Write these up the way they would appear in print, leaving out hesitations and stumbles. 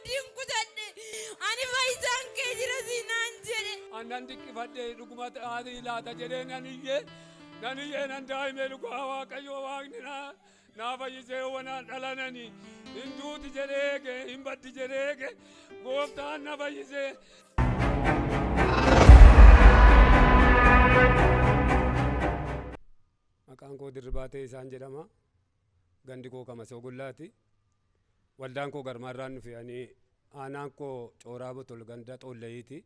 Abdiin kutadhe. Ani fayyisaan kee jira siinaan jedhe. Annan dinqifadhe, dhuguma haati laata jedhee nan iyyee, nan iyyee, nan daa'imee. Dhugaa Waaqayyo, Waaqni naa fayyisee wanaan dhalanani hin duuti jedhee eege, hin baddi jedhee eege, gooftaan na fayyisee. Maqaan koo Dirribaa ta'e isaan jedhama. Gandi koo Kamasoo Gullaati. Waldaan koo Garmaarraan dhufe, ani aanaan koo Cooraa Botol, ganda Xoolleyiiti.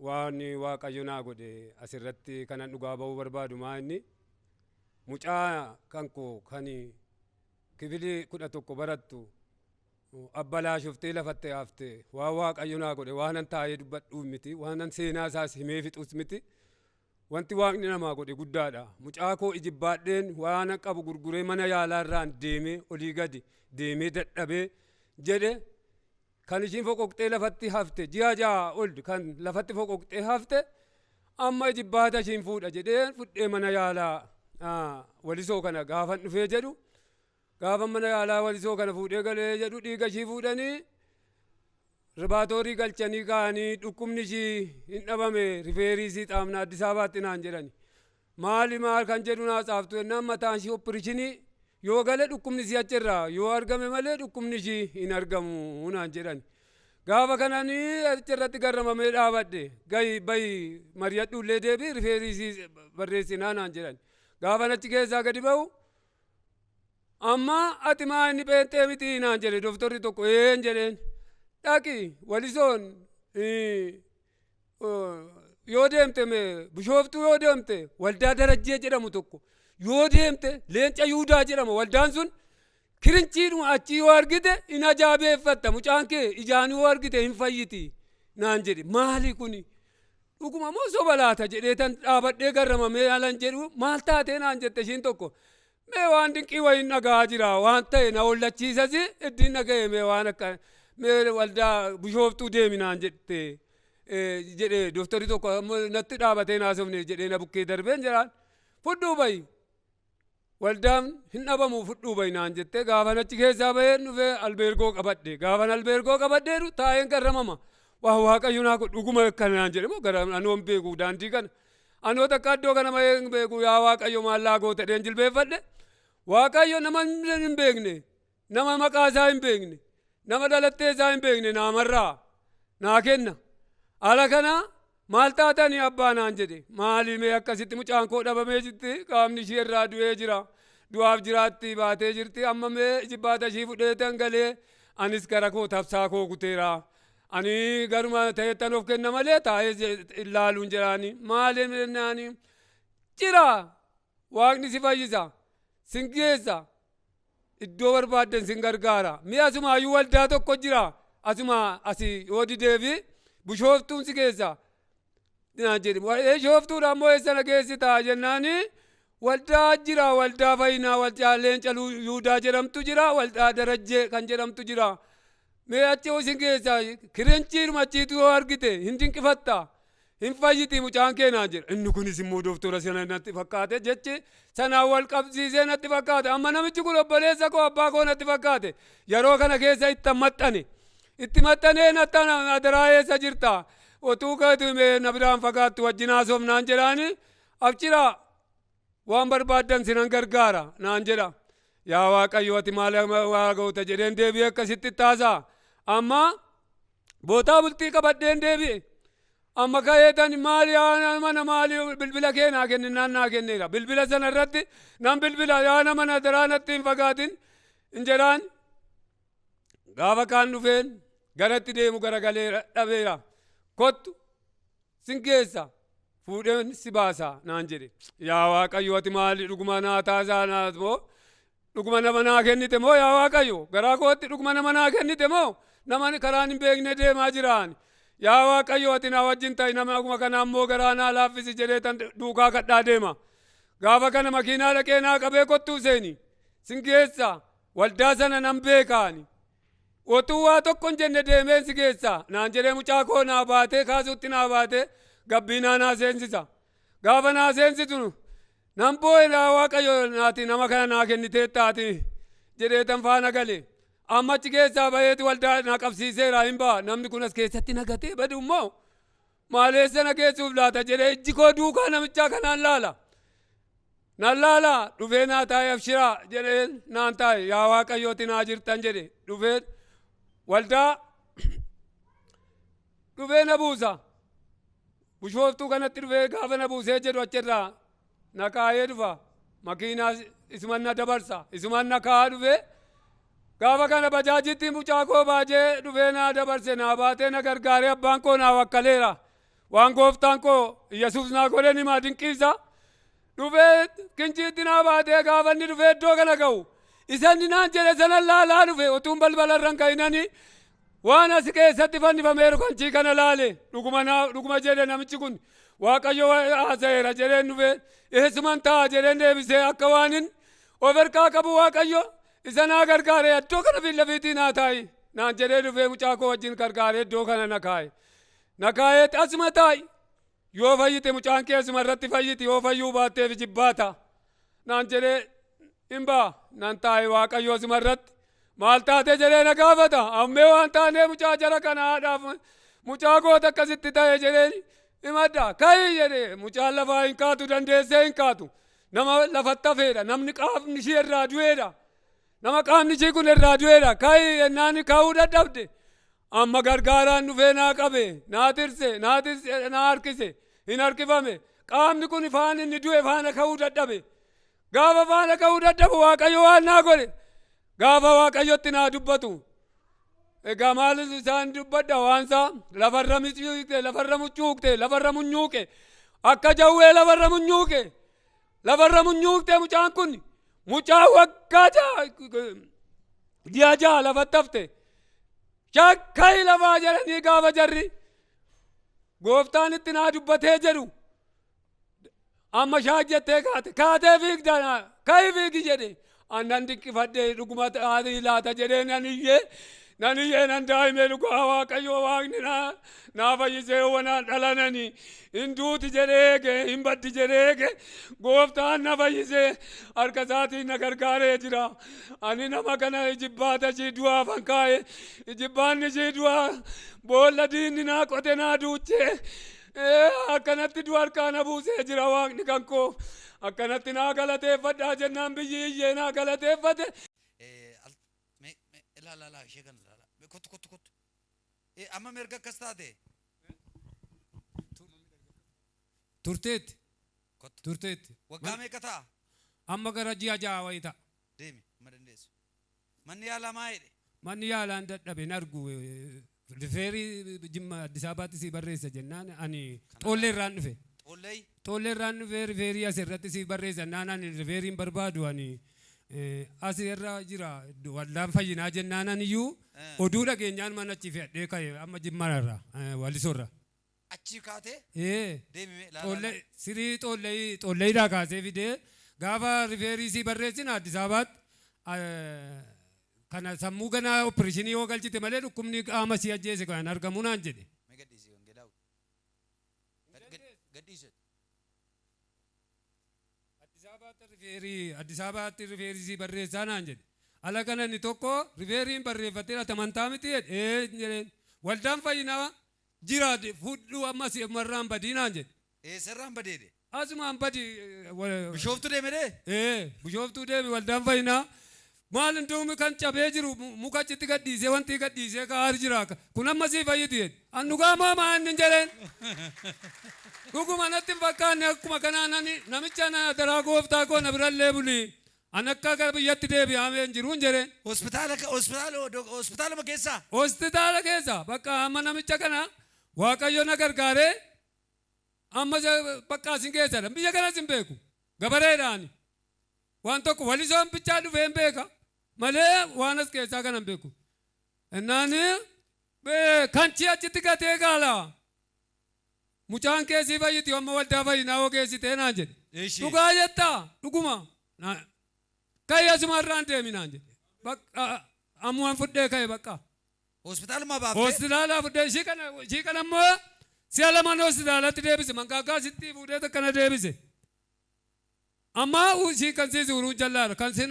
Waan Waaqayyo naa godhe asirratti kanan dhugaa ba'uu barbaadu maa inni mucaa kan koo kan kifilii 11 barattu abbalaa shuftee lafatte hafte. Waan Waaqayyo naa godhe waanan taa'ee dubbadhuuf miti, waanan seenaa isaas himee fixus miti. Wanti Waaqni namaa godhe guddaadha. Mucaa koo ijibbaadheen waan qabu gurguree mana yaalaarraan deemee, olii gadi deemee dadhabee jedhe, kan ishiin foqoqxee lafatti hafte, ji'a 6 ol kan lafatti foqoqxee hafte, amma ijibbaata ishiin fuudha jedhee fudhee mana yaalaa Walisoo kana gaafan dhufee jedhu, gaafa mana yaalaa Walisoo kana fuudhee galee jedhu, dhiiga ishii fuudhanii laboraatoorii galchanii ka'anii, dhukkubni ishii hin dhabame, refer isii xaafna Addis Ababaatti naan jedhani. Maali maal kan jedhu naa tsaaftu jennaan, mataan ishii operation yoo gale dhukkubni ishii achirraa yoo argame malee dhukkubni ishii hin argamu naan jedhani. Gaafa kananii achirratti garramamee dhaabadhe, gahi bahi mari'adhu illee deebi, refer isii barreessinaa naan jedhani. Gaafa achi keessaa gadi ba'u, amma ati maa inni pheenxee miti naan jedhe dooktorri tokko. Een jedheen. Dhaqi Walisoon yoo deemte, Bishooftuu yoo deemte, waldaa Darajjee jedhamu tokko yoo deemte, Leenca Yuudaa jedhama waldaan sun, kirinchiidhuma achii yoo argite hin ajaabeeffatta, mucaan kee ijaan yoo argite hin fayyiti naan jedhe. Maali kuni, dhuguma moo soba laata jedhee tan dhaabadhee garramamee alan jedhu, maal taatee naan jette ishiin tokko. Mee waan dinqii wayiin dhaga'aa jira waan ta'e na hollachiisas iddiin dhaga'e, mee waan akka mee waldaa Bishooftuu deemi naan jette jedhe dooktarri tokko, natti dhaabatee naasofne jedhee na bukkee darbeen jedhaan. Fudhuu bayi, waldaan hin dhabamu, fudhuu bayi naan jette. Gaafan achi keessaa bahee dhufee albeergoo qabadhe. Gaafan albeergoo qabadheeru taa'een garramama, waa Waaqayyo naa godhu dhuguma akkana naan jedhe moo gara anoon beeku, daandii kana anoo takka iddoo kana bahee hin beeku. Yaa Waaqayyo, maallaa goota dheen jilbeeffadhe. Waaqayyo nama hin beekne, nama maqaa isaa hin beekne, nama dhalattee isaa hin beekne naamarraa naa kenna. Ala kana maal taatanii abbaa naan jedhe. Maali mee akkasitti mucaan koo dhabamee jirti, qaamni ishee irraa du'ee jira, du'aaf jiraatti baatee jirti. Amma mee jibbaata ishii fudheetan galee, anis gara koo tabsaa koo kuteera, ani garuma ta'ettan of kenna malee taa'ee ilaaluun jedhaani. Maali jennaani, jira Waaqni, si fayyisa, sin geessa, iddoo barbaadden sin gargaara. Mi'a asumaayyuu waldaa tokko jira, asuma asi yoo dideefi Bishooftuun si geessa naan jedhe. Bishooftuudha ammoo eessa na geessita jennaani, waldaa jira, waldaa fayyinaa, waldaa Leenca Yuudaa jedhamtu jira, waldaa Darajjee kan jedhamtu jira. Mee achi isin geessa, kirenchiidhuma achiitu yoo argite hin dinqifatta, hin fayyiti mucaan kee naan jedha. Inni kunis immoo dooktora sana natti fakkaate, jechi sanaan wal qabsiisee natti fakkaate. Amma namichi kun obboleessa koo, abbaa koo natti fakkaate. Yeroo kana keessa itti maxxane, itti maxxanee nattan, adaraa eessa jirta, otuu keetu na biraan fagaattu, wajjin haasofnaan jedhaani. Abchiraa, waan barbaaddan sinan gargaara naan jedha. Yaa Waaqayyo, ati maal waa goota jedheen deebi'ee akkasitti taasaa. Amma bootaa bultii qabadheen deebi'e. Amma ka'eetan, maali yaa mana, maali, bilbila kee naa kenninnaan naa kenneera. Bilbila sana irratti nan bilbila, yaa nama na daraa natti hin fagaatin hin jedhaan. Gaafa kaan dhufeen garatti deemu garagalee dhabeera. Kottu, sin geessa, fuudheen si baasa naan jedhe. Yaa Waaqayyo, ati maali, dhuguma naa taasaa naa moo dhuguma nama naa kennite moo? Yaa Waaqayyo, garaa kootti dhuguma nama naa kennite moo nama karaan hin beekne deemaa jiraan? Yaa Waaqayyo, ati na wajjin ta'i, nama akkuma kanaa immoo garaa naa laaffisi jedhee tan duukaa kadhaa deema. Gaafa kana makiinaa dhaqee naa qabee, kottuu seeni, sin geessa, waldaa sana nan beekaani. Otuu waa tokko hin jenne deemeen si geessa naan jedhee, mucaa koo naa baatee kaasuutti naa baatee gabbiinaa naa seensisa. Gaafa naa seensitu nan boo'e. Yaa Waaqayyo, naati nama kana naa kennitee taati jedhee tan faana gale. Amma achi keessaa baheeti waldaa na qabsiiseera hin ba'a. Namni kun as keessatti na gatee badu immoo maaleessa na geessuuf laata jedhee ijji koo duukaa namichaa kanaan laala. Nan laala, dhufee naa taa'e, abshiraa jedhee naan taa'e, yaa Waaqayyooti naa jirtan jedhe. Dhufee waldaa dhufee na buusa. Bishooftuu kanatti dhufee gaafa na buusee jedhu achirraa na kaa'ee dhufa. Makiinaa isuman na dabarsa. Isuman na kaa'aa dhufee gaafa kana bajaajitti mucaa koo baajee dhufee naa dabarse, naa baatee na gargaaree abbaan koo naa wakkaleera. Waan gooftaan koo Yesuus naa godhe himaa dinqiisa. Dhufee kinciitti naa baatee gaafa inni dhufee iddoo kana ga'u, isa inni naan jedhe sana laalaa dhufe. Utuun balbala irra hin ka'inani waan as keessatti fannifameeru kanchii kana laale. Dhuguma naa dhuguma jedhe, namichi kun Waaqayyo haasa'eera jedheen dhufe. Eessuman ta'a jedheen deebisee akka waan hin of harkaa qabu Waaqayyo isa naa gargaare iddoo kana fi lafiitii naa taa'i naan jedhee dhufee mucaa koo wajjin gargaaree iddoo kana na kaa'e. Na kaa'eet asuma taa'i, yoo fayyite mucaan kee asuma irratti fayyiti, yoo fayyuu baatteef jibbaata naan jedhee hin ba'a. Nan taa'e. Waaqayyo asuma irratti maal taate jedhee na gaafata. Ammee waan taanee mucaa jara kana haadhaaf mucaa goota akkasitti ta'e jedhee himadha. Ka'i jedhee, mucaan lafaa hin kaatu, dandeessee hin kaatu. Nama lafatti hafeedha, namni qaamni ishee irraa du'eedha, nama qaamni ishii kun irraa du'eedha. Ka'i jennaan ka'uu dadhabde. Amma gargaaraan dhufee naa qabe, naa tirse, naa tirse, naa harkise, hin harkifame. Qaamni kun faana inni du'e faana ka'uu dadhabe. Gaafa faana ka'uu dadhabu Waaqayyo waan naa godhe gaafa Waaqayyotti naa dubbatu. Egaa maal isaan dubbadha? Waan isaa lafarra micuuqte, lafarra mucuuqte, lafarra munyuuqe, akka jawwee lafarra munyuuqe, lafarra munyuuqte. Mucaan kun mucaa waggaa 6 ji'a 6 lafatti hafte. Shakkai lafaa jedhanii gaafa jarri gooftaan itti naa dubbatee jedhu, amma shaak jettee kaate, kaatee fiigda, ka'i fiigi jedhe. Annan dinqifadhee, dhuguma taatee laata jedhee nan iyyee, nan iyyee, nan daa'imee. Dhugaa Waaqayyo Waaqni naa fayyisee wanaan dhalanani hin duuti jedhee eege, hin baddi jedhee eege, gooftaan na fayyisee harka isaatiin na gargaaree jira. Ani nama kana ijibbaata ishii du'aaf han kaa'e, ijibbaanni ishii du'aa boolla diinni naa qote naa duuchee akkanatti du'a harkaa na buusee jira. Waaqni kan koo akkanatti naa galateeffadhaa jennaan biyyi iyyee naa galateeffate. Mee mee ilaala, ilaala ishee kana ilaala. Mee kottu, kottu, kottu. Amma erga akkas taate. Turteetti. Kottu. Turteetti. Waggaa meeqa ta'a? Amma gara ji'a 6 wayii ta'a. Deemi amma dandeessu. Manni yaalaa maa jedhe? Manni yaalaan dadhabe, hin argu. Rifeerii Jimma Addis Ababaatti si barreessa jennaan ani Xoollee irraan dhufe. Xoollee. Xoollee irraan dhufee rifeerii as irratti si barreessa jennaan ani rifeeriin barbaadu, ani as irra jira waldaan fayyinaa jennaan ani iyyuu oduu dhageenyaan mana achi fe'adhee ka'e amma Jimma irraa, Walisoorra. Achii kaatee Ee. deemi mee ilaala. Xoollee sirii xoollee xoolleedhaa kaasee fidee gaafa rifeerii si barreessina Addis Ababaatti kana sammuu ganaa opereeshinii yoo galchite malee dhukkubni qaama si ajjeese kan argamu naan jedhe. Mee gadhiisi, wangeelaa. Gadhiisi. Addis Ababaatti rifeerii, Addis Ababaatti rifeerii si barreessaa naan jedhe. Ala kana inni tokko rifeeriin barreeffatee amantaa miti jedhe. Ee jedheen. Waldaan fayyinaa jira, fudhu ammas marraan badii naan jedhe. Eessarraan badeede? Asumaan badi. Bishooftuu deeme dee? Ee, Bishooftuu deemi waldaan fayyinaa. Maal hunduumi kan cabee jiru muka achitti gadhiisee wanti gadhiisee kaa'aa jira. Kun amma sii fayyiti jedhe. An dhugaa moo maa inni jedheen. Dhuguma natti hin fakkaanne. Akkuma kanaan ani namicha na daraa gooftaa koo na birallee buli. An akka gara biyyatti deebi'amee hin jiru hin jedheen. Hospitaala hospitaala hospitaaluma keessaa? Hospitaala keessa bakka amma namicha kana Waaqayyo na gargaaree amma bakka asin keessadha. Biyya kanas hin beeku. Gabareedhaani. Waan tokko Walisoon bichaa dhufee hin beeka malee waan as keessaa kana hin beeku. Innaan kanchi achitti gatee gaala. Mucaan keessii fayyiti amma waldaa fayyinaa hoo geessitee naan jedhe. Eeshi. Dhugaa jettaa, dhuguma. Ka'ii asuma irraan deemi naan jedhe. Bakka ammumaan fudhee ka'e bakka. Hospitaalumaa baaftee? Hospitaalaa fudhee ishii kana immoo si'a lamaan hospitaalatti deebise, mangaaggaa sitti fuudhee akkana deebise. Amma ishii kan siisi uruun jallaadha kan sin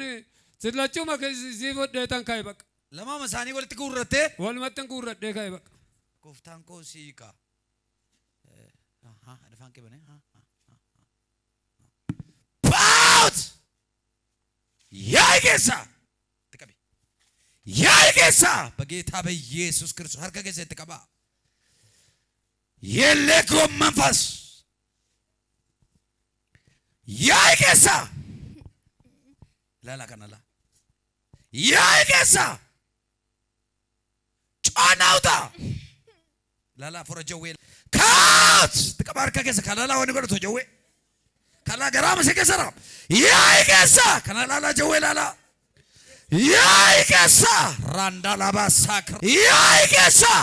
sillachuma sii fudhee tan ka'e bakka. Lamaama isaanii walitti guurrattee. Walumatti guurradhee ka'e bakka. Gooftaan koo siika. Afaan kee banee. Baut! Yaa'i keessa! Itti qabi. Yaa'i keessa! በጌታ በኢየሱስ ክርስቶስ harka keessa itti qabaa. የሌጎም መንፈስ yaa'i keessa! Ilaala kana laa. Yaa'i keessa! Coonawta! Ilaala afura jawwee. Kaat! Itti qaba harka keessa kana laa wanni godhatu jawwee. Kana garaama si keessa jira. Yaa'i keessa! Kana laalaa jawwee laalaa. Yaa'i keessa! Randalaba sakra. Yaa'i keessa!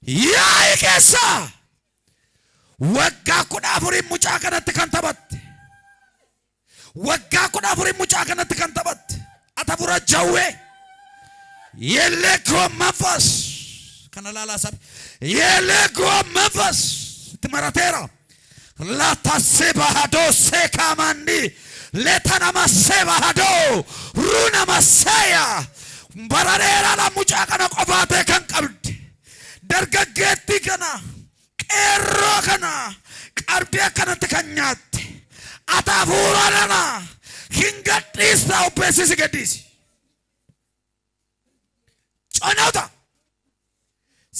Yaa'i keessa! Waggaa 14 mucaa kanatti kan taphatte. Waggaa 14 mucaa kanatti kan taphatte. Ata fura jawwee. የሌጎ መንፈስ kana laalaa sabi. የሌጎ መንፈስ itti marateera. Latasebahado sekamandi letanama runamaseya bara dheeraadha mucaa kana qofaatee kan qabdi dargaggeettii kana qeerroo kana qabdee akkanatti kan nyaatte ati hafuura nana hin gadhiista obbeessisi gadhiisi conauta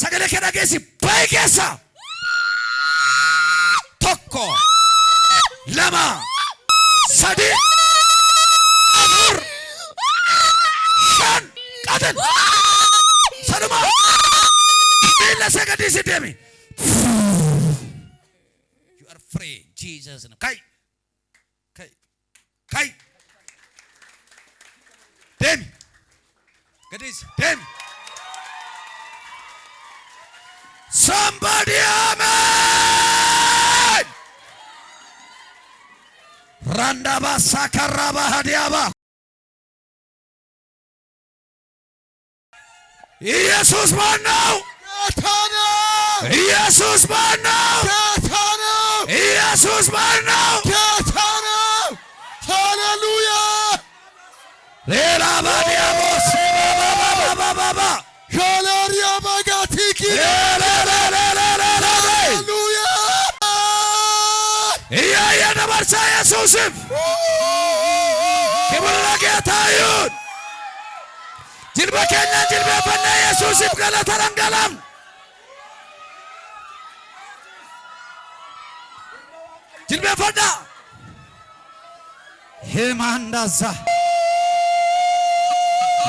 sagalee kee dhageessi bayi keessa tokko lama sadi afur shan qaxil saduma miila isa gadhiisi deemi. You are free in Jesus name. Kai kai kai deemi gadhiisi deemi. Somebody amen. Randaba sakaraba hadiaba. ኢየሱስ ማን ነው? ጌታ ነው! ኢየሱስ ማን ነው? ጌታ ነው! ኢየሱስ ማን ነው? ጌታ ነው! ሃሌሉያ! ሌላ ባዲያቦስ ባባባባባ ሻላሪያ ባጋቲኪ ሌሌሌሌሌሌ ሃሌሉያ! እያየ ደበርሳ ኢየሱስም ክብር ለጌታ ይሁን። Jilba keenya jilbeeffannee Yesuusiif galata dhangala'am. Jilbeeffadhaa. Himandaza.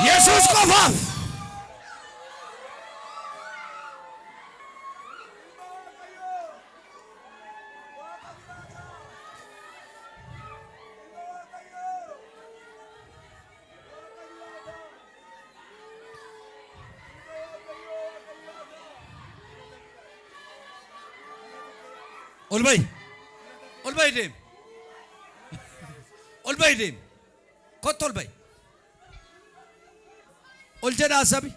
Yesuus qofaaf. Ol bahi. Ol bahi deemi. Ol bahi deemi. Kottu ol bahi. Ol jedhaa sabi.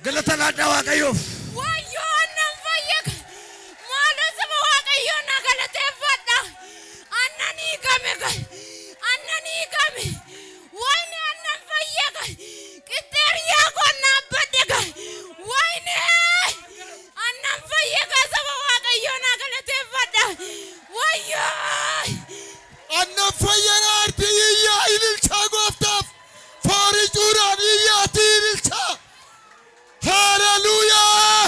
Galata laadhaa Waaqayyoof. Wayyoo annan fayya maaloo saba Waaqayyoo na galateeffadha. Annan hiikame annan hiikame wayne annan fayya qixxeeriyaa koo naabbadhe wayne annan fayya saba Waaqayyoo na galateeffadha. Wayyoo. Annan fayyanaarti iyyaa ililchaa gooftaaf fooricuudhaan iyyaatti ililchaa. Haleluuyaa!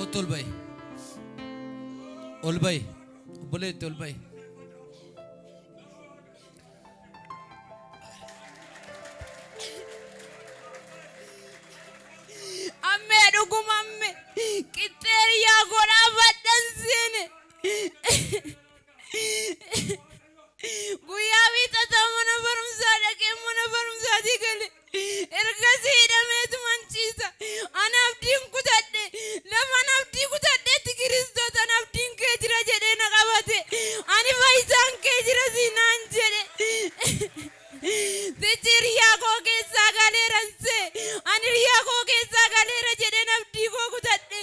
Kottu ol ba'i. Ol ba'i. Obboleetti ol ba'i. Ammee dhuguma amme qixxee hiriyaa koo dhaabadhan seene. Guyyaa wiixataa mana barumsaa dhaqee mana barumsaatii gale. Ergasii hidhameetuman ciisa. Ani abdiin kutadhe. Lafan abdii kutadhetti Kiristoos ani abdiin kee jira jedhee na qabate. Ani fayyisaan kee jira siinaan jedhe. Sichi hiriyaa koo keessaa galeeran see. Ani hiriyaa koo keessaa galeera jedheen abdii koo kutadhe.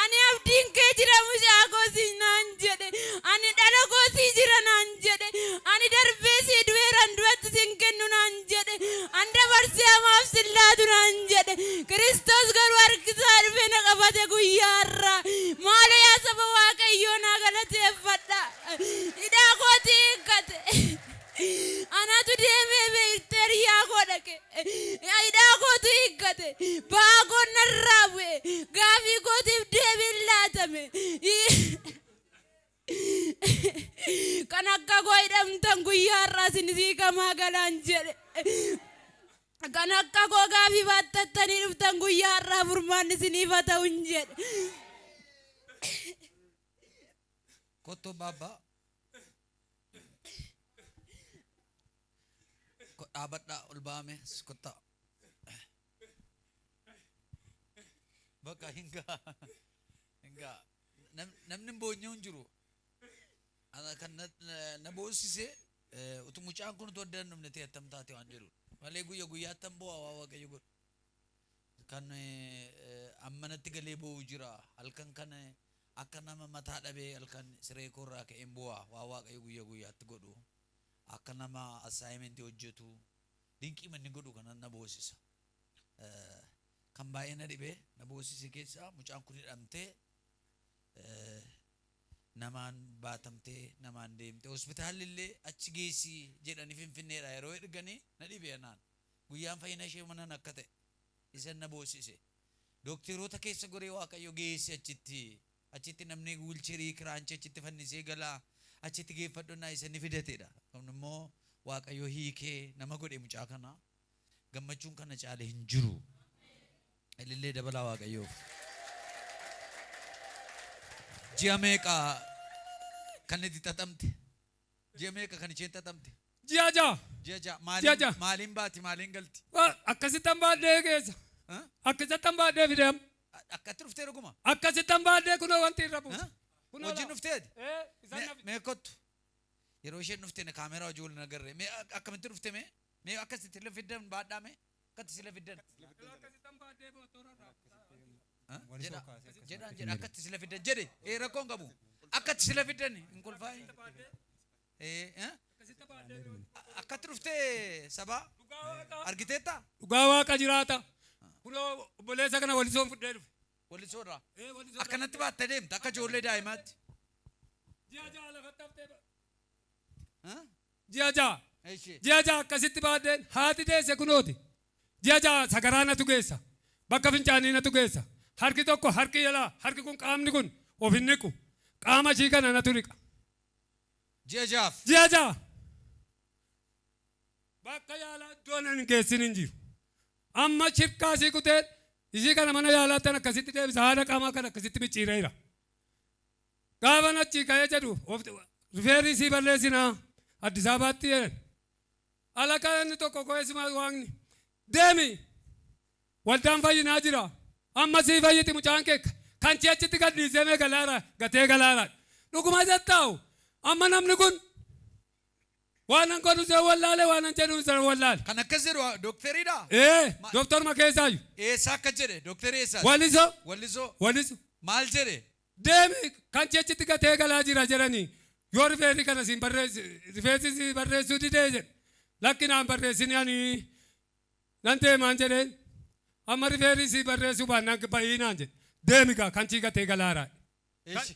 Ani abdiin kee jira mucaa koo siinaan jedhe. Ani dhala koo sii jira naan jedhe. Ani darbee sii du'eeran du'atti sin kennu naan jedhe. Ani dabarsee hamaaf sin laatu naan jedhe. Kiristoos garuu harkisaa dhufee na qabate guyyaa har'aa. Maaloo yaa saba Waaqayyoo naa galateeffadha. Hidhaa kootii hiikkate. Anatu deemee beektee hiriyaa koo dhaqe. Hidhaa kootu hiikkate. Ba'aa koo narraa bu'e. Gaafii kootiif deebiin laatame. Kan akka koo hidhamtan guyyaa har'aa isin hiikamaa galaan jedhe. Kan akka koo gaafii baattattanii dhuftan guyyaa har'aa furmaanni isiniif haa ta'u hin jedhe. Kottu baabbaa. Dhaabadhaa ol ba'ame kottaa. Bakka hin ga'a. Hin ga'a. Namni hin boonye hin jiru. Ana kan na boossise utuu mucaan kun utuu adda hin dhumne ta'e attam taate waan jedhu. Malee guyya guyyaatti tan boo'a waa Waaqayyo godhu. Kan ammanatti galee boo'u jira. Halkan kan akka nama mataa dhabee halkan siree koorraa ka'een boo'a waa Waaqayyo guyya guyyaatti godhu. Akka nama assignmentii hojjetu dinqii manni godhu kana na boosisa. Kan baay'ee na dhibe na boosise keessaa mucaan kun hidhamtee namaan baatamtee namaan deemte hospitaalli illee achi geessi jedhanii Finfinneedha yeroo erganii na dhibe anaan. Guyyaan fayyina ishee manan akka ta'e isan na boosise. Dookteroota keessa goree Waaqayyo geessi achitti achitti namni wheelchairii kiraanchii achitti fannisee galaa achitti geeffadhu naa isa ni fidatedha. Kun immoo Waaqayyo hiikee nama godhe mucaa kana gammachuun kana caale hin jiru. Ilillee dabalaa Waaqayyoof. Ji'a meeqa kan itti xaxamte? Ji'a meeqa kan isheen xaxamte? Ji'a 6. Ji'a 6. Ji'a Maaliin 6. Maaliin baati maaliin galti? Akkasittan baadhee geessa. Ha? Akkasittan baadhee fidee. Akkatti dhuftee dhuguma? Akkasittan baadhee kunoo wanti irra buuse. Ha? Kunoo Wajjin laa. dhufteeti? Ee, isaan na Mee kottu. Yeroo isheen dhufte na kaameraa hojii wal nagarre. Mee akkamitti dhufte mee? Mee akkasitti sila fiddan baadhaa mee? Akkatti sila fiddan. Akkasittan baadhee mootora irraa. Ha? Jedha. Jedhaan jedha akkatti sila fiddan jedhe. Ee rakkoon qabu. Akkatti sila fiddan hin kolfaayi. Ee eh? Akkatti dhuftee sabaa argiteetta? Dhugaa Waaqa jiraata. Kunoo obboleessa kana walisoon fudhee dhufe. Walisoorraa. Ee walisoorraa. Akkanatti baattee deemta akka ijoollee daa'imaatti. Ji'a 6 lafatti haftee. Ha? Ji'a 6. Eshi. Ji'a 6 akkasitti baadheen haati deesse kunooti. Ji'a 6 sagaraa natu geessa. Bakka fincaanii natu geessa. Harki tokko harki jalaa harki kun qaamni kun of hin niqu. Qaama ishii kana natu riqa. Ji'a 6f. Ji'a 6. Bakka yaalaa iddoon ani geessin hin jiru. Amma shirkaa isii kuteen ishii kana mana yaalaatti akkasitti deebisa haadha qaamaa kana akkasitti micciireera. Gaafa achii ka'ee jedhu rifeerii isii balleessinaa Addis Ababaatti jedhan. Alaqa inni tokko ko'eessumaa waaqni deemi waldaan fayyinaa jira. Amma sii fayyiti mucaan kee kan ci achitti gad dhiisee mee galaara gatee galaara. Dhuguma jettaa'u amma namni kun waan an godhu sana wallaale waan an jedhu sana wallaale. Kan akkas jedhu dookteriidha? Ee dooktoruma keessaayu. Eessa akka jedhe dookterii eessaati? Waliso. Wallisoo. Waliso. Maal jedhe? Deemi kan achitti gatee galaa jira jedhanii yoo rifeensi kana siin barreessi rifeensi si barreessuu didee jedhe lakki naan barreessini ani nan deemaan jedheen amma rifeensi si barreessuu baannaan ba'ii naan jedhe deemi gaa kan ci gatee galaara. Eshi.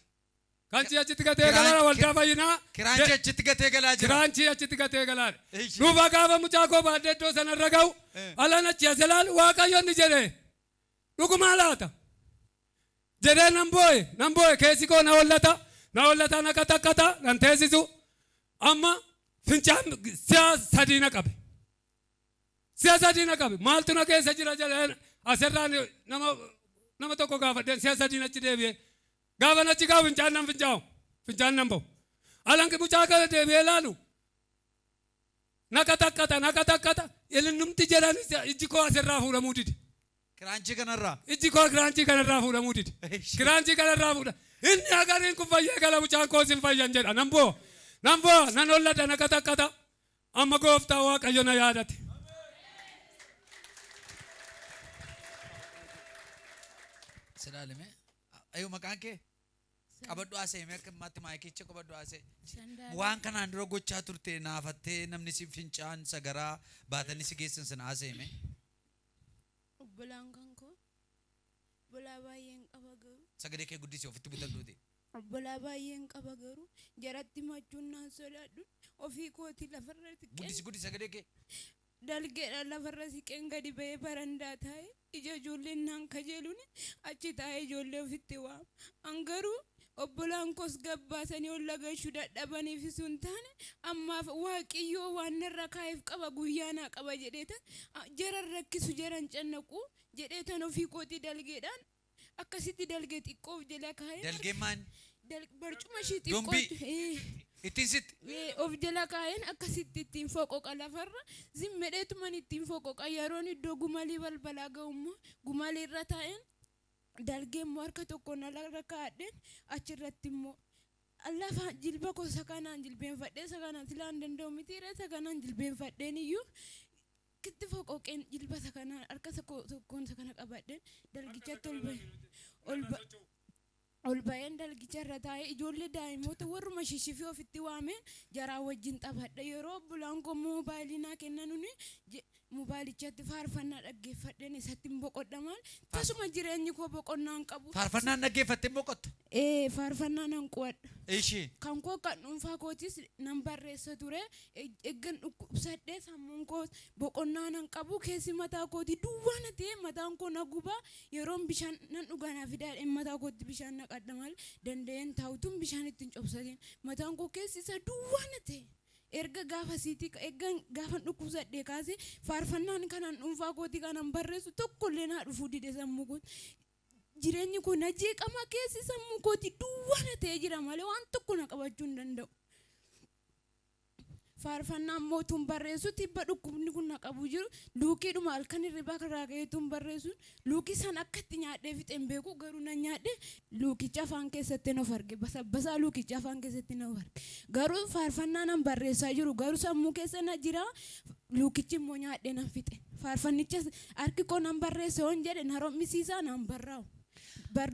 Kan ci achitti gatee galaara waldaa fayyinaa. Kiraanchi achitti gatee galaa jira. Kiraanchi achitti gatee galaara. Eshi. Duuba gaafa mucaa koo baadhee iddoo sanarra ga'u alan achi as ilaalu Waaqayyo inni jedhe dhugumaa laata. Jedhee nan boo'e, nan boo'e, keessi koo na hollata, na hollata, na qataqqata, nan teessisu. Amma fincaan si'a sadii na qabe. Si'a sadii na qabe. Maaltu na keessa jira jedhee asirraan nama tokko gaafadheen si'a sadii achi deebi'ee. Gaafa achi gaafa fincaan nan fincaa'u, fincaan nan ba'u. Alanki mucaa kana deebi'ee laalu na qataqqata, na qataqqata. Ilnumti jedhan ijji koo asirraa fuudhamuu dide. Kiraanchii kanarraa. Ijji koo kiraanchii kanarraa fuudhamuu dide. Kiraanchii kanarraa fuudha. Inni agariin kun fayyee gala, mucaan koos hin fayyan jedha. Nan boo'a. Nan boo'a. Nan holladha, na qataqqata. Amma gooftaa Waaqayyo na yaadate. Silaalime. Ayyuu, maqaan kee? Qabadhu haasa'e, akka ammaatti maayikicha qabadhu haasa'e. Sandaala. Waan kanaan dura gochaa turte naafattee namni si fincaan sagaraa baatanii si geessan sana haasa'ime. Obbolaan kan koo obbolaa baay'een qaba garuu Sagalee kee guddisee ofitti butadhuuti. Obbolaa baay'een qaba garuu jaratti machuun naan sodaadhu, ofii kooti lafarra siqeen Guddisi, guddisi sagalee kee. Dalgeedha lafarra siqeen gadi ba'ee barandaa taa'e, ija ijoolleen naan kajeeluun achi taa'ee ijoollee ofitti waama. An garuu obbolaan koos gabbaasanii ol lagashuu dadhabaniif sun taane, ammaaf Waaqiyyoo waan narra kaa'eef qaba, guyyaa naa qaba jedheeta jaran rakkisu, jaran cannaqu jedheetan ofii kootii dalgeedhaan akkasitti dalgee xiqqoof jala kaa'ee. Dalgeen maal? Barcuma ishii Dombii. xiqqootu. Ittiin sitti. Of jala kaa'een akkasitti ittiin foqoqa, lafarra zimmeedheetuman ittiin foqoqa. Yeroon iddoo gumalii balbalaa ga'ummoo gumalii irra taa'een dalgee immoo harka tokkoon alarra kaa'adheen achirratti immoo lafa jilba koo isa kanaan jilbeenfadhee, isa kanaan silaa hin danda'u miti, isa kanaan jilbeenfadheen iyyuu kitti foqoqeen jilba isa kanaan harka isa tokkoon isa kana qabadheen dalgichatti ol ba'e, ol ba'een dalgicha irra taa'ee ijoollee daa'imoota warruma shishifii ofitti waameen jaraa wajjin taphadha. Yeroo obbolaan koo moobaayilii naa kennanuuni moobaayilichatti faarfannaa dhaggeeffadheen isatti hin boqodha maal tasuma jireenyi koo boqonnaa hin qabu. Faarfannaan dhaggeeffattee hin boqottu. Ee, faarfannaa nan qo'adha. Ishii. Kan koo kan dhuunfaa kootis nan barreessa ture. Eeggan dhukkubsadhee sammuun koo boqonnaa nan qabu, keessi mataa kootii duwwaa na ta'e, mataan koo na gubaa, yeroon bishaan nan dhugaa naa fidaadheen mataa kootti bishaan naqadha malee danda'een taa'utuun bishaan ittiin cobsateen mataan koo keessi isa duwwaa na ta'e. Erga gaafa siitii eeggan gaafa dhukkubsadhee kaasee faarfannaan kanan dhuunfaa kootii kanan barreessu tokkollee naa dhufuu dide. Sammuu kun jireenyi kun na jeeqama, keessi sammuu kootii duwwaa na ta'ee jira malee waan tokko na qabachuu hin danda'u. Faarfannaan mootuun barreessu tibba dhukkubni kun na qabu jiru luukiidhuma halkan hirribaa irraa ka'eetuun barreessu, luukii san akka itti nyaadhee fixeen beeku garuu nan nyaadhe. Luukicha afaan keessatti of arge, basabbasaa luukicha afaan keessatti na of arge. Garuu faarfannaa nan barreessaa jiru garuu sammuu keessa na jira, luukichi immoo nyaadhee nan fixe. Faarfannicha harki koo nan barreesse hoon jedhe na rommisiisaa, naan barraa'u. Bar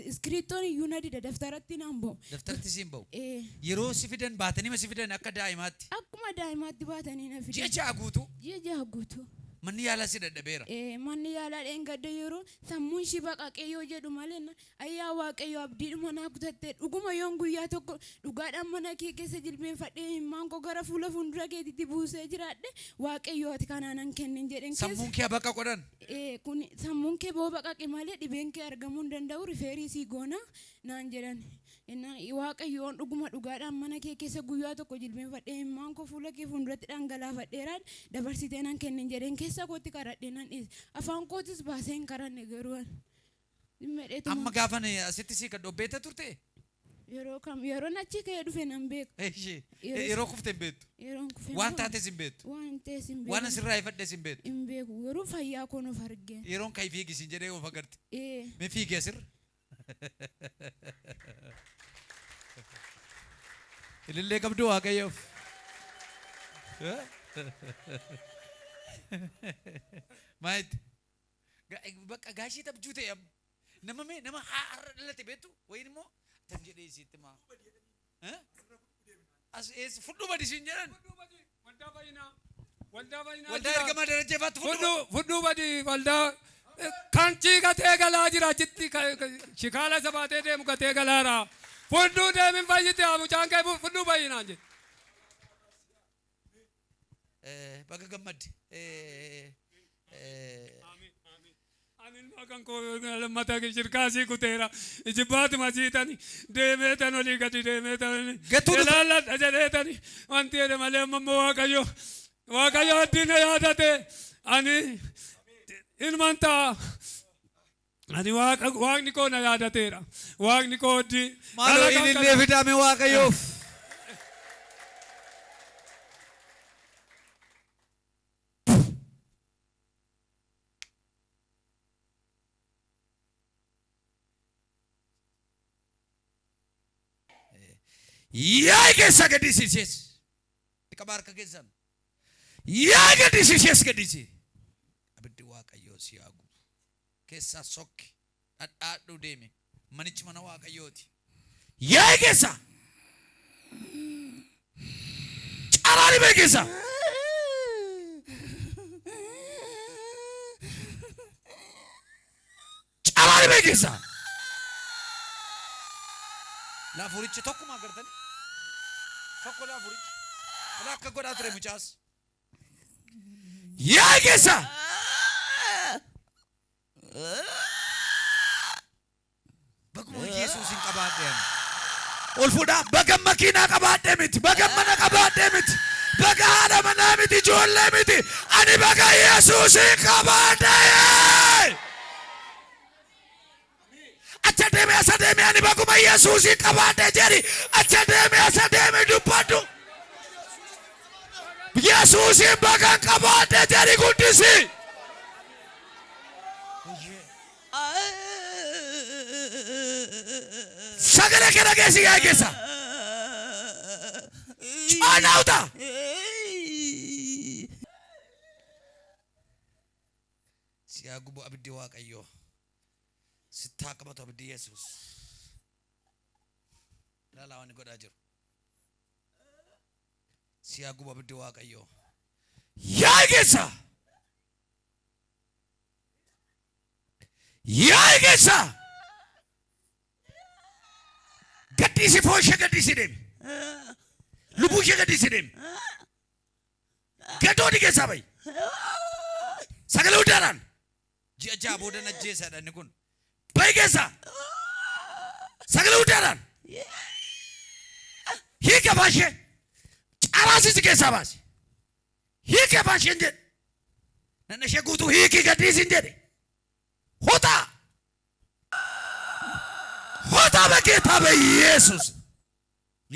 iskiriiptoon iyyuu na dida, daftaratti naan ba'u. Daftaratti siin ba'u. Ee. Yeroo si fidan baatanii ma si fidan akka daa'imaatti? Akkuma daa'imaatti baatanii na Ji'a fidan. 6 guutuu. Ji'a 6 guutuu. Manni yaalaa si dadhabeera. Ee, manni yaalaa dheengadda yeroo sammuun ishii baqaqee yoo jedhu malee ayyaa Waaqayyo abdiidhuma naa kutattee, dhuguma yoon guyyaa tokko dhugaadhaan mana kee keessa jilbeenfadhee imimmaan koo gara fuula fuuldura keetitti buusee jiraadhe, Waaqayyo ati kanaa nan kennin jedheen keessa. Sammuun kee baqa godhan. Ee, kun sammuun kee boo baqaqe malee dhibeen kee argamuu hin danda'u, refer sii goona naan jedhan. Innaan Waaqayyoon dhuguma dhugaadhaan mana kee keessa guyyaa tokko jilbeenfadhee imimmaan koo fuula kee fuulduratti dhangalaafadheeraan dabarsitee nan kennin jedheen keessa kootti karadhee nan dhiise. Afaan kootis baasee hin karanne garuu ani. Dhimma Amma gaafa asitti sii kan dhobbeetta turte? Yeroo kam yeroon achi ka'ee dhufe nan beeku. Ishee. Yeroo kufte hin beektu. Yeroon kufe Waan taates hin beektu. Waan ta'es hin beeku. Waan asirraa ifadhes hin beektu. Hin beeku garuu fayyaa koon of argeen. Yeroon kai fiigisiin jedhee of agarte. Ee. Mee fiigi asirra. Ilillee qabdu Waaqayyoof. Maayitti. Bakka gaashii tabjuu ta'e amma. Nama mee nama har'a dhalate beektu wayin immoo tam jedhee isitti maa. As eessa fudhu badi siin jedhan. Waldaa fayyinaa. Waldaa fayyinaa. Waldaa jira. ergamaa Darajjee faatti fudhu. Fudhu, fudhuu badi waldaa kan gatee galaa jira achitti shikaala isa baatee deemu gatee galaara. Fudhuu deemin fayyite haa mucaan kee fudhuu bayyinaan jedhe. Baga gammadde. Ani ilma Kan koo lammata shirkaasii kuteera. Ijibbaatuma siitani deemeetan olii gadi deemeetan. Gatuu dhufa. Ilaalladha jedheetani wanti jedhe malee amma immoo Waaqayyo Waaqayyo addina yaadate ani ilman ta'a. Ani Waaqa Waaqni koo na yaadateera. Waaqni koo hojii. Maaloo dhala kan ilillee kana- fidaame Waaqayyoof. Yaa'i keessaa gadhiisi ishees. Qaba harka keessan. Yaa'i gadhiisi ishees gadhiisi. Abiddi Waaqayyoo si haa gubu. Keessaa sokki. Dhadhaadhuu deemi. Manichi mana Waaqayyooti. Yaa'i keessaa. Caraan dhibee keessaa. Caraan dhibee keessaa. Laafurichi tokkuma agartani. Tokko laafurichi. Kun akka godhaa ture mucaas. Yaa'i keessaa. Baguma Yesuusin qabaadhe ani. Ol fuudhaa baga makiinaa qabaadhe miti, baga mana qabaadhe miti, baga haadha manaa miti, ijoollee miti. Ani baga Yesuusin qabaadhe. Acha deeme asa deeme ani baguma Yesuusin qabaadhe jedhi. Acha deeme asa deeme dubbadhu. Yesuusin baga qabaadhe jedhi guddisi. Sagalee kee dhageessi yaa'ii keessa. Caanaawta. Si haa gubu abiddi Waaqayyoo. Sitti haa qabatu abiddi Yesuus. Ilaalaa waan inni godhaa jiru. Si haa gubu abiddi Waaqayyoo. Yaa'ii keessa. Yaa'ii keessa. Gadhiisi foon ishee gadhiisi deemi. Lubbuu ishee gadhiisi deemi. Gadooni keessaa bahi. Sagalee guddaadhaan. Ji'a 6 booda na ajjeesadha inni kun. Bahi keessaa. Sagalee guddaadhaan. Hiika afaan ishee. Caraasisi keessaa baasi. Hiiki afaan isheen jedhe. Nanna ishee guutuu hiikii gadhiisin jedhe. Hotaa. Hotaa በጌታ በኢየሱስ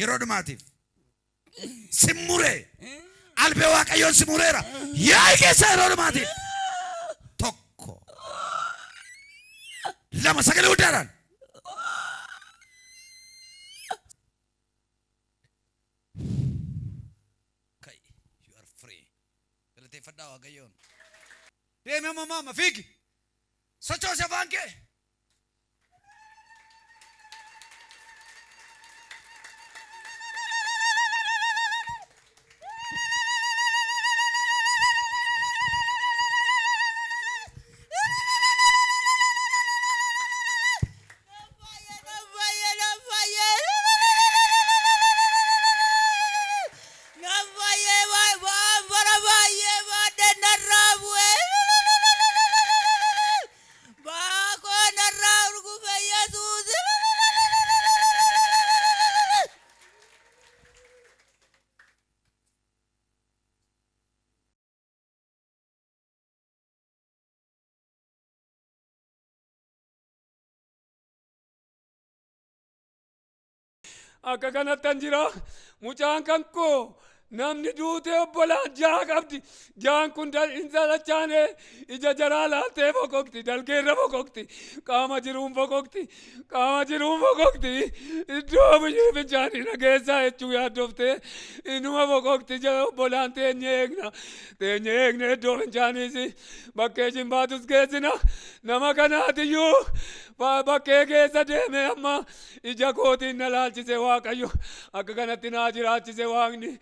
yeroo dhumaatiif simmuree albee Waaqayyoon simureera yaa'i keessa yeroo dhumaatiif tokko lama sagalee guddaadhaan ka'i, you are free. Galateeffadhaa Waaqayyoon. Deemi amma maama fiigi sochoosi afaan kee. Akka kanattan jira. Mucaan kan koo namni duutee obbolaan jaha qabdi. Jahan kun hin salachaane ija jaraa laaltee bokokti. Dalgeerra bokokti. Qaama jiruun bokokti. Qaama jiruun bokokti. Iddoo biyyi fincaanii dhageessaa jechuu yaaddoftee inuma bokokti. Obbolaan teenyee eegna. Teenyee eegna iddoo fincaaniis bakkee ishin baatus geessina. Nama kanaatiyyuu bakkee keessa deeme amma ija kootiin na laalchise Waaqayyo. Akka kanatti naa jiraachise Waaqni.